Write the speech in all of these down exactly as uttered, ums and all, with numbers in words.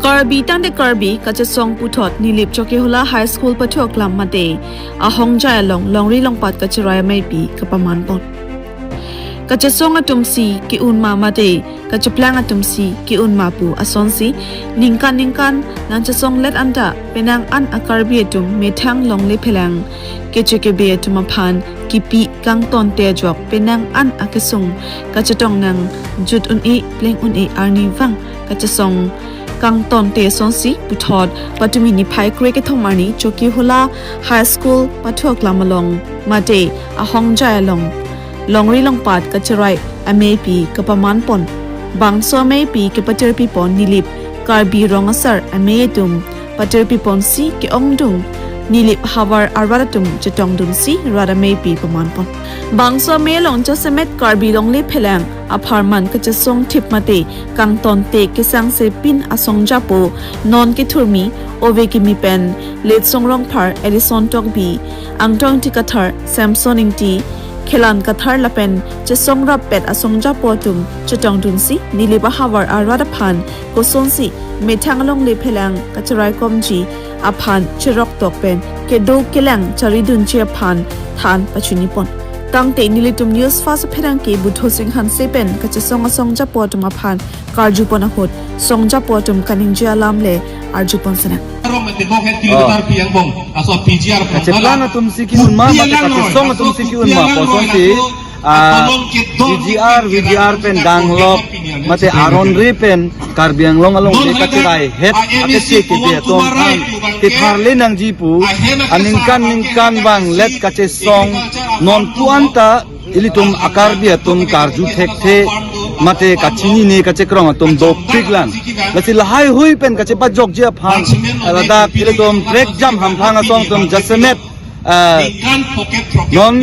Karbi tangte Karbi kachesong puthot Nilip Chokihola High School pathu aklam mate ahongjai along longri longpat kacherai ameipi kapaman pon. Kachesong atum si ke-un ma mate kacheplang atum si ke-un ma pu asonsi ningkan ningkan nangchesonglet anta penang an a Karbi atum methang longle phelang keche kebe atum aphan kipi kangtonte ajok penang an akesung kachetong nangjut un-e pleng un-e arnivang kachesong kangtonte asonsi puthot patumi niphai kre kethom arni Chokihola High School pathu aklam along mate ahongjai along longri longpat kacherai ameipi kapaman pon. Bangso ameipi kepatirpi pon Nilip Karbi Rong Asar amei atum patirpi ponsi ke-ongdung Nilip havar arat atum chetongdunsi rat ameipi paman pon. Bangso amei along jasemet Karbi longle phelang apharman kachesong thip mate kangtonte kesangse pin asong japo non kethurmi ove kimi pen Litsong Rongphar, Ellison Tokbi, Angtong Ingti Kathar, Samson Ingti, Khelan Kathar lapen chesong rappet asong japo atum chetongdunsi Nilip ahavar arat aphan kosonsi methang longle phelang kacherai komji aphan cherok tok pen kedo kelang charidunji aphan than pachini pon. Tangte nelitum News Fast apherangke Budho Sing Hanse pen kachesong asong japo atum aphan karju pon ahut song japo atum kaningje alam le arju pon sena. Rong mate bok het Oh. kilometer pi angbong. Aso P G R Kacheplang atum si ke-un ma, mate kachesong atum si ke-un ma, kosonsi, ah, P G R, V G R pen danglok, mate aron re pen Karbi Anglong along le kacherai het, ake si ke dia tong an, ke tharle nangji pu, aningkan ningkan bang let kachesong, non pu anta, ilitum a Karbi atum karju thekthe mate kachinine kachekrong atum dopik lang. Lasi lahai hui pen kachepajokji aphan ladak ilitum prekjam hamphang asong atum jasemet, eh, non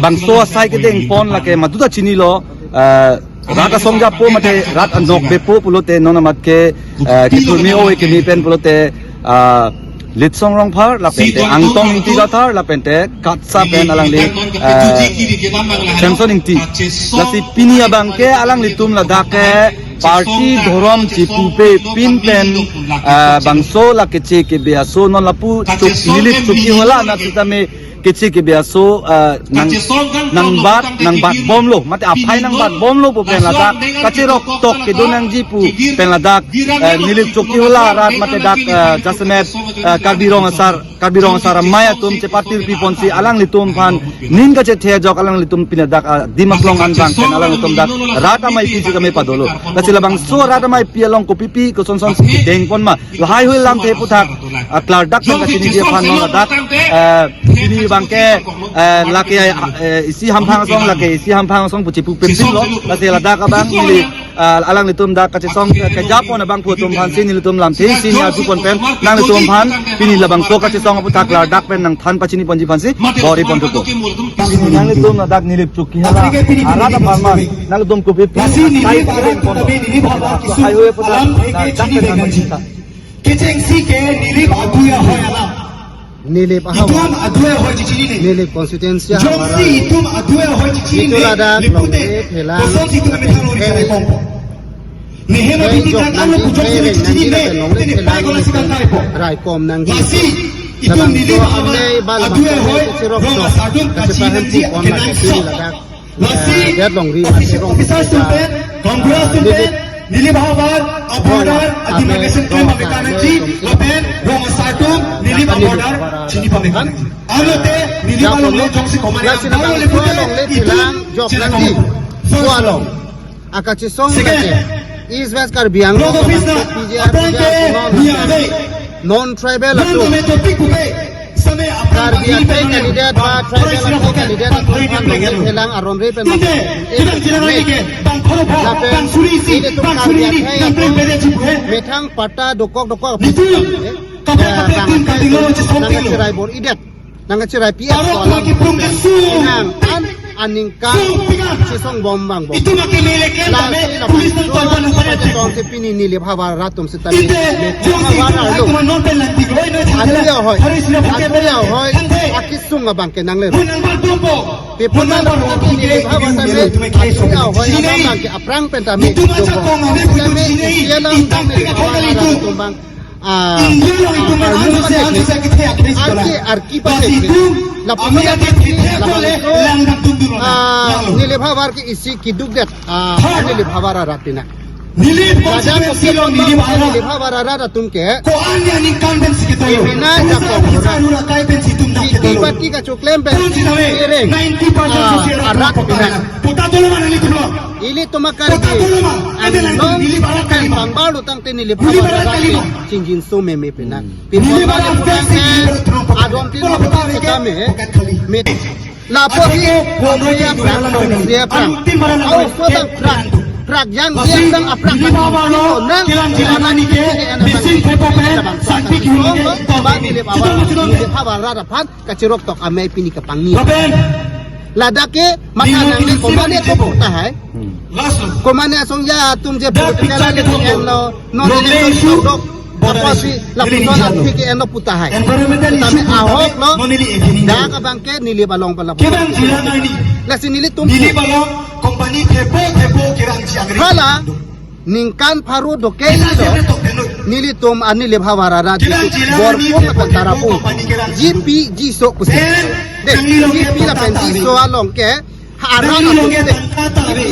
bangso asai kedeng pon lake maduta chinilo, eh, rat asong japo mate rat anok bepo pulote non amat ke, eh, kethurmi ove kimi pen pulote, ah, Litsong Rongphar, lapen te Angtong Ingti Kathar, lapen te KATSA pen alangli, eh, Samson Ingti. Lasi pini abang ke alanglitum ladak ke party dhorom chipupe pin pen, eh, bangso la keche kebe aso non lapu chok Nilip Chokihola na sitame keche kebe aso, eh, nang, nangbat, nangbat bomlo, mate aphai nangbat bomlo pu pen ladak kacherok tok kedo nangji pu pen ladak, eh, Nilip Chokihola arat mate dak, eh, jasemet, eh, Karbi Rong Asar, Karbi Rong Asar amei atum chepatirpi ponsi alanglitum aphan ning kachethe ajok alanglitum pini dak, ah, Dimaklong anbang pen alanglitum dak rat ameipi si kame padolo. Lasi labangso rat ameipi along kopipi kosonson si kedeng pon ma. Lahai hui lamthe aputhak, ah, klardak pen kachiniji aphan non ladak, eh, pini abang ke, eh, lake, eh, isi hamphang asong, lake isi hamphang asong pu chipupe pinlo, lasi ladak abang neli, eh, alanglitum dak kachesong, eh, kejapon abangphu atum aphan si nelitum lamthe si nangkupon pen, nanglitum aphan pini labangso kachesong aputhak klardak pen nangthan pachini ponji aphan si bor-i pon thupo. Nanglitum ladak Nilip Chokihola arat apharman, nanglitum kopipi, Lasi Nilip arat tame Nilip havar kesung alam ke chinine nangji. Kechengsi ke Nilip adui ahoi alam. Nilip ahavar. Itum adui ahoi chechinine. Nilip constituency ahavar. Jongsi itum adui ahoi chechinine. Itum ladak longri phelang. Kosonsi itum kami thang lori karai kompo. Nehe na bidi kan anu kujok suri chechinine. Tene pai kola si kan kaipo. Rai kom nangji. Lasi itum Nilip ahavar adui ahoi. Rong asar atum kachi nangji kenang sok. Lasi, eh, det longri, lasi officer atum pen, Congress atum pen, Nilip ahavar, a border, a demarcation claim pame nangji, lapen rong asar atum, Nilip a border chini pame nangji. Alote, Nilip along le jongsi komane, lasi abang le pute, itum, jok chini nangji. Komane. First along. Akachesong lake East West Karbi Anglong Block office na, P G R, aphrang ke, P G R, niya ave. Non tribal atum. Nang kami topic kupe, sampai aphrang Karbi ini atum pen candidate ba tribal atum candidate atum phan longle phelang aron re pen. Tinte, kita bicara lagi ke, bang khoro pho, bang suri isi, bang suri ini, bang pede chipu he. Methang patta dokok dokok. Nitu, kape kape tin kadilo, chisong nang dilo. Cherai bor-idet. Nang cherai P S. Parok ko alam lagi prung ke sung. Nang an aningkan sung pingan. Chisong bom bang bom. Itu makin meleken. Lasi kami la police nang bangso korban upaya chisong cik. Sepini Nilip havar arat atum sitame. Ite, Nilip jong si havar itu arlo. Aku non pen lanti, oi, no, adu ya hoi. Hari sini pakai adu ya hoi. Tante. Akisung abang ke nang le. Mun nang bal tumpo. People na lo ke Nilip ahavar tame, atum ahoi alam abang ke aphrang pen tame, itum ajakong ave putu chinine, itum pik athok kali itum. Itum bang, ah, itum bang, ah, arki, arki pa, lapu ame ate thethe kole, lang dak tum dun, ah, lang lo. Nilip ahavar ke isi keduk det, ah, Nilip ahavar arat pina. Nilip constituency along Nilip ahavar. Nilip ahavar arat atum ke. Ko-an aningkan pensi kedo lo. Pina pusa jakong pisa rura kai pensi itum dak kedo lo. Party kachoklem pen. Pun sitame, ninety percent ah, social arat pota pina. Pota dolo ma nelitum lo. Ilitum akar pota dolo ma. Ante lang Nilip arat kali ma. Bang balu tangte Nilip ahavar arat kali ma. Chingjinso meme pina. Nilip arat pensi Nilip arat throng pota. Adon tin pota pota pota me. Lapu ke, lapu ke aphrang, aphrang. Au so tang phrak, phrak yang dia tang aphrang. Nang, kilang jilang ani ke, bising thepo pen, sanpik yun ke, bang Nilip ahavar, Nilip ahavar arat aphan, kachirok tok amei pini kapangni. Ladak ke, maka nang ke, komane to putahai. Last one. Komane asong ya atum je political ke thong en lo, non election issue, dok, border issue. Apotsi lapuson atheke en lo putahai. Environmental issue ahok lo. Dak abang ke Nilip along pala. Kevang jilang ani. Lasi nelitum Nilip along company thepo thepo kerang jiang ri. Hala ningkan pharo doke lo. Nelitum a Nilip ahavar arat Borpung lapen Tarapung. Jipi jiso pusi. De, jipi lapen jiso along ke. Arat atum ke,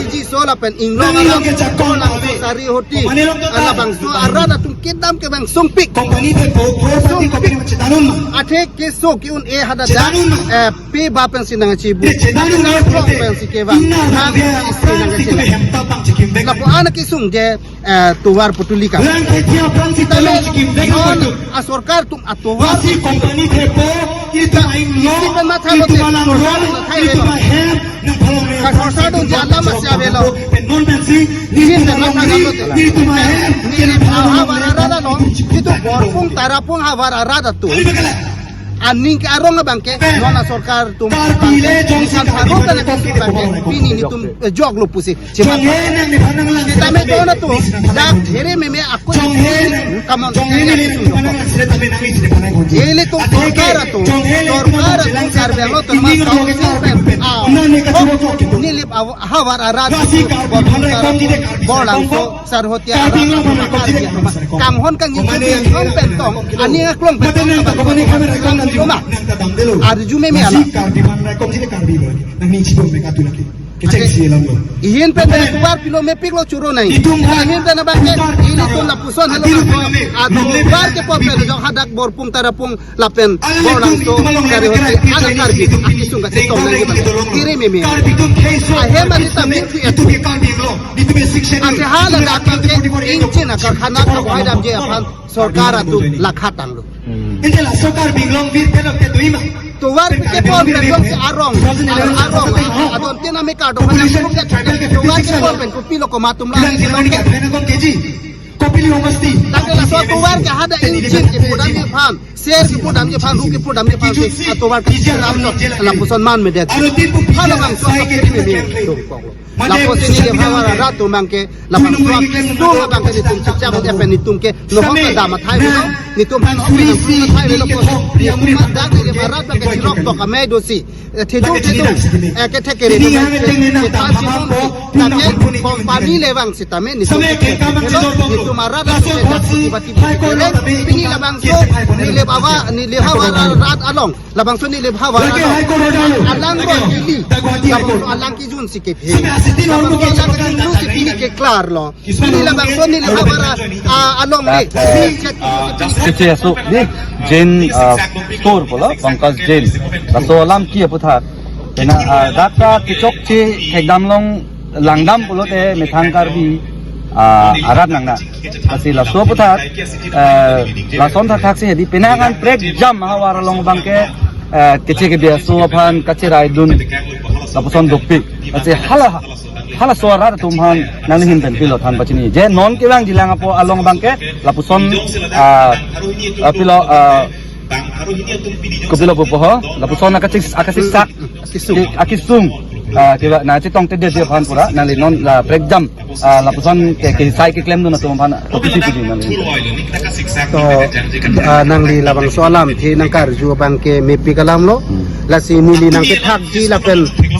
jiso lapen inglong arat, Borlangso, Sari Hoti, labangso arat atum kedam ke bang sungpik. Company thepo, crorepati company ma chedanun ma. Athe keso ke-un-e hadak, chedanun ma. Eh, pe ba pensi nangchibu. Chedanun ma, pensi kevang. Nang pensi nangchibu. Lapu an kesung je, eh, tovar putuli ka. Lang kethia aphrang si tolong si kim deng. Non asorkar atum atovar. Lasi company thepo, itum ainglo, itum alangrong, itum ahem, nang phalong le. Kasorkar do jalan masih avelo. Pen non pensi, itum alongri, itum ahem, itum ahavar arat along, itum Borpung Tarapung ahavar arat atum. Kali bakala. Aning ke arong abang ke, non asorkar atum, Karbi le jongsi ningkan pharo kana kesung abang ke, pini nelitum, eh, joklo pusi. Jonghe nang nephan nanglang. Sitame to na to, dak here meme akun. Jonghe nang, kamon jonghe nang nephan nanglang sitame nang isi nephan nanglang. Ilitum sorkar atum, sorkar atum Karbi Anglong Autonomous Council pen, ah, Nilip ahavar arat, Borlangso, Sari Hoti, kanghon kangni pen tong, ani aklong pen tong, arju meme ala. Nang ning chibom me katu lagi. Kecheng si alam lo. Ihin pen pen tovar pilo mepiklo choro nang. Itum ha. Ihin pen abang ke, ilitum lapuson helo. Adu tovar ke por pen jok hadak Borpung Tarapung lapen Borlangso Sari Hoti ana Karbi akesung kachetong nang itum. Kiri meme. Ahem ani tame itum ke Karbi lo. Itum ke six schedule. Ante hala dak ke injin akarkhana ko hai damji aphan sorkar atum lakha tanglo. Ante la sorkar binglong vir pen ok te dui ma. Tovar ke por pen jongsi arong, arong, adon tin ame kardo, population, tribal ke tovar ke por pen kopilo komat atum la. Bilang jilang ni ke aphan akon keji. Kopili homosti. Tangke laso tovar ke hadak injin kepu damji aphan, ser kepu damji aphan, ru kepu damji aphan, atovar ke lapuson man medet. Aro tin pu hala bang sai ke pi media. Lapuson Nilip ahavar arat atum abang ke, labangso akesung abang ke nelitum chepchap pen nelitum ke, nohok kedam athai lo, nelitum han suri athai lo, nelitum hadak Nilip ahavar arat abang ke chirok tok amei dosi. Eh, thedung thedung, eh, kethek kere, eh, thedung thedung, tame company le vang sitame nelitum, nelitum arat, pini labangso Nilip ahavar, Nilip ahavar arat along, labangso Nilip ahavar along, alang ko ili, labangso alang kejun si kephe, labangso alang kejun si pini ke klar lo. Neli labangso Nilip ahavar, ah, along le. Kecheng aso, ni Jain, ah, store pulo, Pankaj Jain. Laso alam ke aputhak. Pena, ah, dak ta kechokche thekdam long langdam pulote methang Karbi, ah, arat nang na. Lasi laso aputhak, eh, lason thakthak si hedi penang an prekjam ahavar along abang ke, eh, keche kebi aso aphan kacheraidun. Lapuson dopik. Lasi hala Halaso arat atum aphan nangli ahin pen pilo than pachini. Je non kevang jilang apo along abang ke lapuson, ah, ah, pilo, ah, kopilo pupo ho, lapuson akachis-, akachiksak, akesung, akesung, ah, kevang nangchetong tedetji aphan pura, nangli non la prekjam, ah, lapuson ke, kesai keklemdun atum aphan, kopisi pidi nangli. To, ah, nangli labangso alamthe nangkarju abang ke mepik alam lo. Hmm. Lasi neli nangkethakji lapen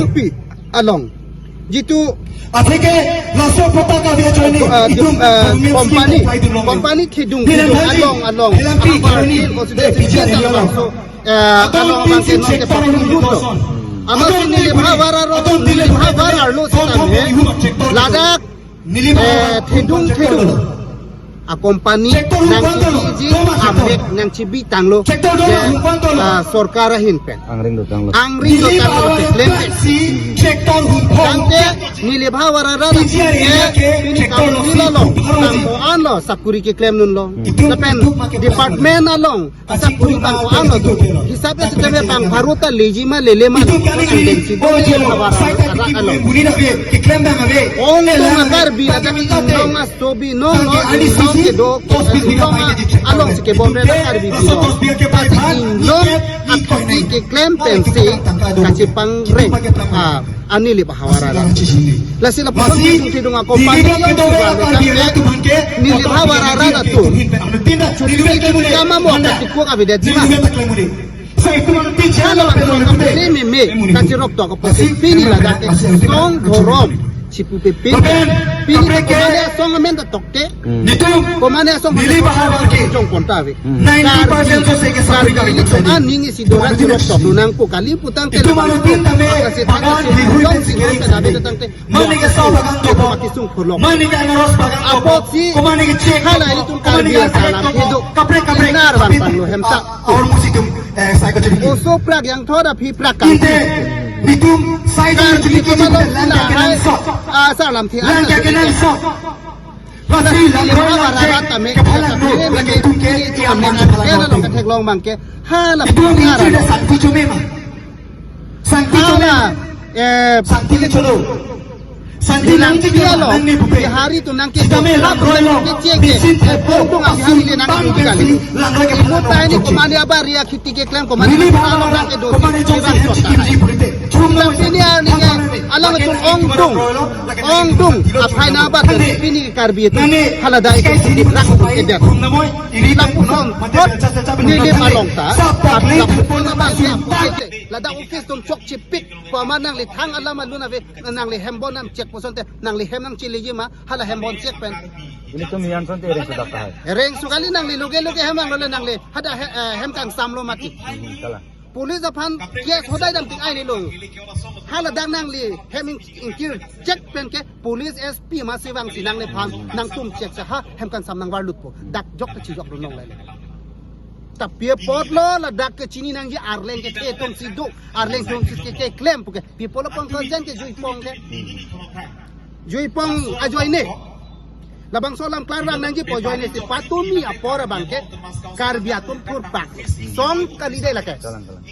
Langpi along jitu asike laso kota ka dia join ah, itum dum, ah, government scheme company, apply dum long. Company thedung, thedung along, along. Hilang pi abar kami hill constituency eh, bijar hill along. So, eh, atau along abang ke non ke sector patung dulu. Amat si Nilip Havar aro, Nilip Havar arlo si tame ladak eh, thedung, thedung a company nangchebiji, amek nangchebi tanglo ke, ah, sorkar ahin pen. Angring do tanglo. Angring do tanglo keklem pen. Tangte Nilip Havar arat ke pini kam nilalo, tanglo anlo sakuri keklem dunlo. Lapen department along asakuri bang o ano tu. Hisap ya sejame bang pharo ta leji ma lele ma. Ongdung a Karbi ajak inong astobi no no inong kedo ke inong along si kebom re Karbi bi no. Inong akhati keklem pensi kachepangreng a a Nilip Havar arat. Lasi lapuson thedung thedung a company along si bang ke Nilip Havar arat atum. Chutri kama mo kachipuak abidet jima. Hala bang song kapele meme kachirok tok kaposi pini ladak ke song dhorom chipupe pini. Pini komane asong amen ta tokte. Komane asong amen ta tokte. Jong konta ave. Ninety percent so se ke Karbi, sakuri kami Karbi aning isi dora chirok tok nangpo kali putangte. Itu manutin tame bagan bihui pen si kering tangte. Mane ke saw bagan dopo. Mane ke anaros bagan dopo. Apotsi komane ke chek hala dopo. Ilitum komane Karbi ke asalam attack dopo. Hidup. Kaprek, kaprek. Inar bang panglo hemsa. Aur musi tum, eh, sai ko jadi. Oso prak yang thoda phi prak kan. Inte, nitum sai ko jadi kita langka kenangsot. Asalam thi. Langka kenangsot. Lasi langka langka kepala no lagi tum ke ia man kepala no. Katheklong bang ke. Hala. Itu yang inar. Santi cuma ma. Santi cuma ma. Eh, Santi ke cholo. Santi nang chiklo, nang ne pupe. Bihari atum nangke sitame lam roi lo. Nangke chek ke. Bisin thepo. Untung Bihari le nang bang pupe kali. Pensi lang roi ke. Imo phanan tai ni chokche. Komane abar ria khiti keklem komane. Neli bang alam nangke do. Komane chokche hem chikim ji purite. Chum na pini arni ke alang chum ongdung. Ongdung. Aphai na abar pini ke Karbi atum. Nani. Hala dai ke sini rak ke dia. Kum namoi. Iri lapuson. Mate belcha belcha. Neli malong ta. Lapuson abar ria khiti ke. Ladak office atum chokchepik. Pama nangli thang alam alun ave, nangli hem bon nam chek pu asonte, nangli hem nangcheleji ma, hala hem bon chek pen. Ilitum iyan asonte reng sudak tahai. Reng su kali nangli loge loge hem nang lole nangli, hada he-, eh, hem kangsamlo mati. Hmm, kalang. Police aphan case hodai dam ting ai ni lo. Hala dak nangli hem ing-, ingkir chek pen ke police S P ma si vangsi nangliphan, nangtum chek sa ha, hem kangsam nangvarlut po. Dak jok ta chijok ru nong lele. Tapi apotlo ladak ke chini nangji Arleng kethe atum si do. Arleng atum si ke, keklem pu ke. Pi apotlo Pankaj Jain ke juipong ke. Juipong ajoine. Labangso alam klarvang nangji pu ajoine si patumi apor abang ke Karbi atum thurpak. Song kali dei lake. Kalang, kalang.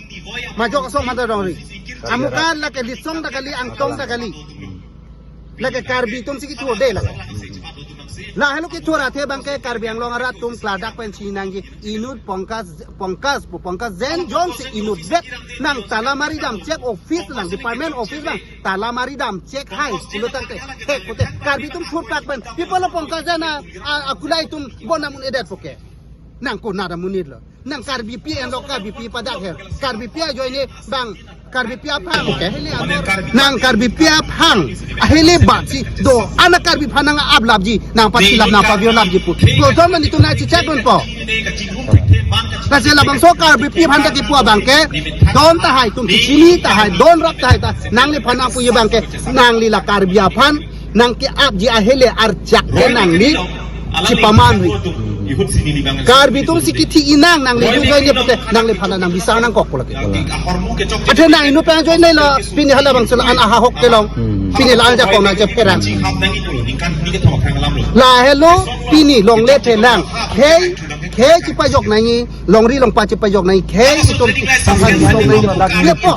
Majok song mata dongri. Karbi arat. Amukan lake litsong ta kali, angtong ta kali. Lake Karbi atum si kithur dei lake. Lahelo kithur athe abang ke Karbi Anglong arat atum klardak pensi nangji inut Pankaj, Pankaj pu Pankaj Jain jongsi inut vet nang tala mari dam chek office nang department office nang tala mari dam chek hai pulo tangte. He pute Karbi atum thurpak pen. Pi apotlo Pankaj Jain a, a, akulai atum bon nam un-edet pu ke. Nang konat amonit lo. Nang Karbipi enlo Karbipi padak her. Karbipi ajoine bang Karbipi aphang ke. Nang Karbipi aphang. Ahele bat si do. Ana Karbi aphan nang ablapji. Nang pasilap nang paviolapji pu. Ko ton mani tu nang chichak dun po. Lasi labangso Karbipi aphan ta kipu abang ke. Don tahai atum chini tahai. Don rap tahai ta. Nangliphan nangpuji abang ke. Nangli la Karbi aphan. Nang ke-apji ahele archak ke nangli chipamanri. Karbi atum si kithi inang nangli yu joine pute nangliphan nang bisar nangkok pulo ke. Athe nang inut pen joine lo pini hala bangso la an ahahok kelong. Hmm. Pini la an jakong nang chepherang. Lahelo pini longle thelang. Khei, khei chipajok nangji. Longri longpat chipajok nangji khei itum sasai itum nangji. Lepo.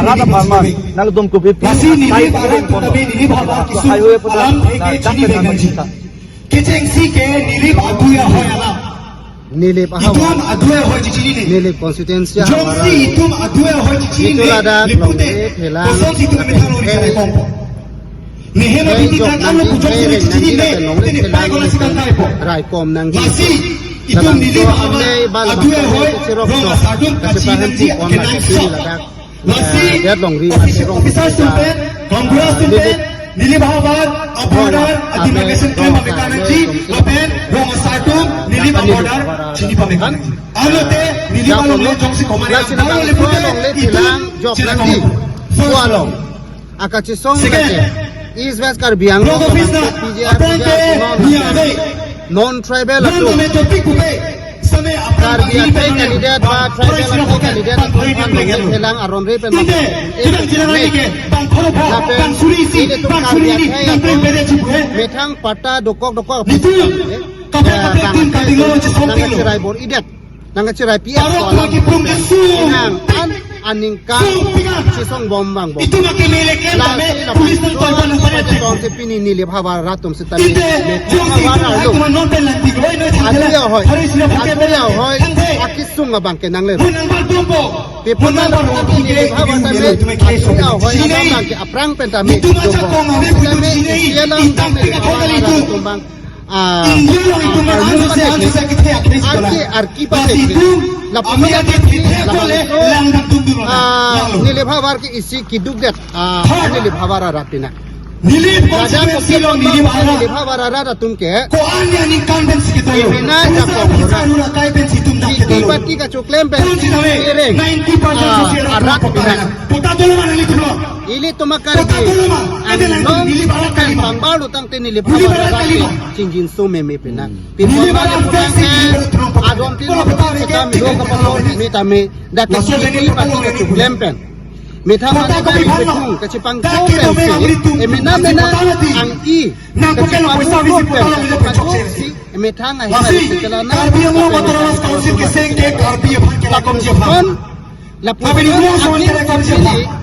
Arat apharman. Nangtum kopi pi. Lasi Nilip arat kami Nilip havar kesung alam theke chini bengkanji. Kechengsi ke Nilip adu ahoi alam. Nilip ahavar. Itum adu ahoi chichinine. Nilip constituency ahavar. Jongsi itum adu ahoi chichinine. Itum ladak lipute. Longri thelang. Kosonsi itum methang longri thelang. Nehe ma bini kan alo pujok sini chini ne, tene pai kola si bangkai po. Raikom nangji. Lasi, itum Nilip ahavar adu ahoi, rong asardum kachi nangji akenangsot. Lasi, officer atum pen, Congress atum pen, Nilip ahavar a-border a-demarcation klem pameka nangji, lapen rong asardum Nilip a-border chini pameka nangji. Alote Nilip alongle jongsi komane abang lipute, itum chela komane. Akachesong lake East West Karbi Anglong P G R, P G R, non-tribal atum, Karbi atum candidate ba tribal atum candidate atum aphan thelang aron re pen lapen ilitum Karbi atum methang patta dokok dokok aphan bang nangkachirai bor-idet. Nangkachirai P S ko alam nang an aningkan chesong bom bang bom. Lasi lapuson si pini Nilip ahavar arat atum sitame Nilip ahavar arlo. Adu ahoi, adu ahoi akesung abang ke nangle. People na lapu Nilip ahavar tame adu ahoi abang ke aphrang pen tame. Tame isi alam tame Nilip ahavar arat atum bang. Ah, India along itum ah, armu armu pathek, pathek, pathek, pathek, anke arki pathek, pathek. Itum lapu ami ade pathek lapu kole, lang dam tum dulu, ah, lang lo. Nilip ahavar ke isi kidukdet, ah, Nilip ahavar arat pina. Nilip constituency along Nilip ahavar. Nilip ahavar arat atum ke. Ko-an aningkan pen si kedo. Imena Komisar jakong Komisar arat. Ura kai pen si itum dam kedo. Ipati kachoklem pen. Pun si dame, iring. Ninety percent ah, sosial arat pota pina. Pota dolo mana Nilip lo. Ilitum a-Karbi. Kota Dolo ma, ede lang along Nilip ahavar kali ma. Bang balu tangte Nilip ahavar kali ma. Chingjinso meme pina. Hmm. Nilip ahavar kali ma. Adon tin lo kota kami lo kota lo mi tame. Dak laso jeni kota lo kota lo. Lempen. Methang kota kami kopi bhalo. Kachipang dak ko kami pen. Emena mena ang i. Nang pakai lo paisa bisi kota lo nilip pachok seri. Methang ahi. Lasi, Karbi Anglong Autonomous Council keseng ke Karbi aphan kelakom jephan. Lapu lapen ingkung son kelakom jephan.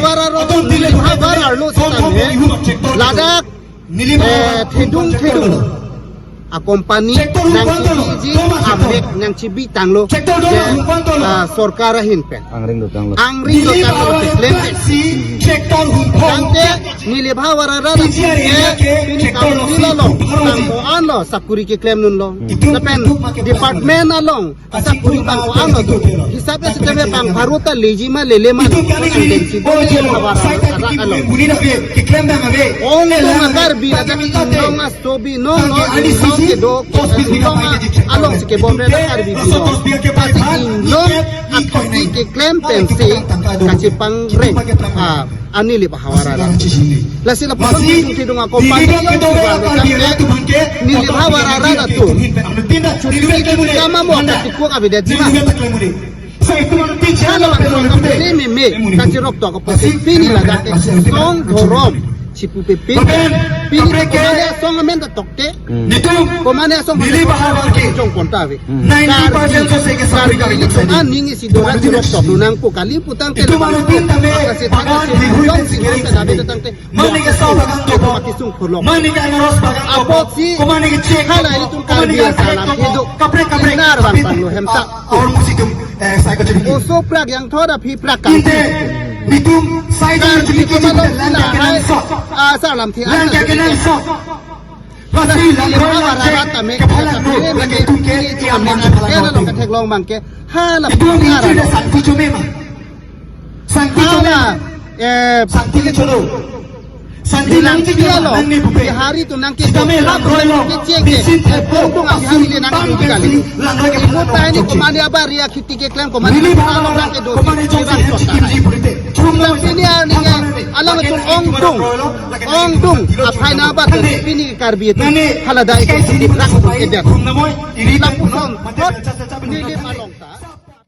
havar arlo, Nilip havar arlo sitame ladak, eh, thedung thedung a company nangchebiji, amek nangchebi tanglo, je, ah, sorkar ahin pen. Angring dotanglo. Angring dotanglo keklem pen. Tangte Nilip havar arat, eh, pini council along bang ko-an lo sakuri keklem dunlo. Lapen department along sakuri bang ko-an lo do. Hisap ya sitame bang pharo ta leji ma lele ma lo. Ongdung a Karbi ladak inglong asobi, nong nong inglong kedo, inglong along si kebomre ta Karbi bidong. Lasi inglong akhati keklem pensi kachepangreng, ah, a Nilip havar arat. Lasi lapuson thedung thedung a company Nilip havar arat atum churi kama mo katikuk avedetji ma. Hala bang company meme kachirok tok apotsi pini ladak ke song dhorom chipupe pini, pini komat asong amen ta tokte. Hmm. Komat asong amen ta tokte, chongpon ta ave. Hmm. Ninety percent so se ke Karbi, Karbi aning isi dora chirok tok nangpo kali putangte. Itum anutin tame bagan hihui dong si dong ta ave tangte. Mane ke sau bagan dopo. Kisung pholok. Mane ke anaros bagan dopo. Apotsi, ko mane ke chek hala dopo, ilitum ko mane Karbi ke asalam kedo. Kaprek, kaprek. Inar bang panglo hemsa. Aur musi tum, eh, sai ko chini. Oso prak yang thoda phi prak kan. Inte, nitum sai ko chini ke lang ke nang sok. Asalam thi. Lang ke nang sok. Lasi lang ko lang ke, ke phalang lo, lang ke tum ke, ke amang ke phalang lo. Katheklong bang ke. Hala. Itum inchi da sangti chome ma. Sangti chome. Hala, eh, sangti ke cholo. Sangti nang chiki along, nangne pupe. Bihari atum nangke sitame do, lang roi lo. Nangke cheng ke. Bisin the po, ongdung a Bihari le nang bang chiki kali. Lang roi ke phalang lo. Tini komat abar ya khiti keklem komat. Nilip havar arat, nangke do. Komat chong si hem chikimji purite. Chong lo. Sini arni ke, alangtum ongdung. Ongdung aphai na abat pini Karbi atum. Nane, hala dai ke sini rak pun edet. Kum namoi, iri lapuson. Mate, mate, mate, mate, Nilip along ta.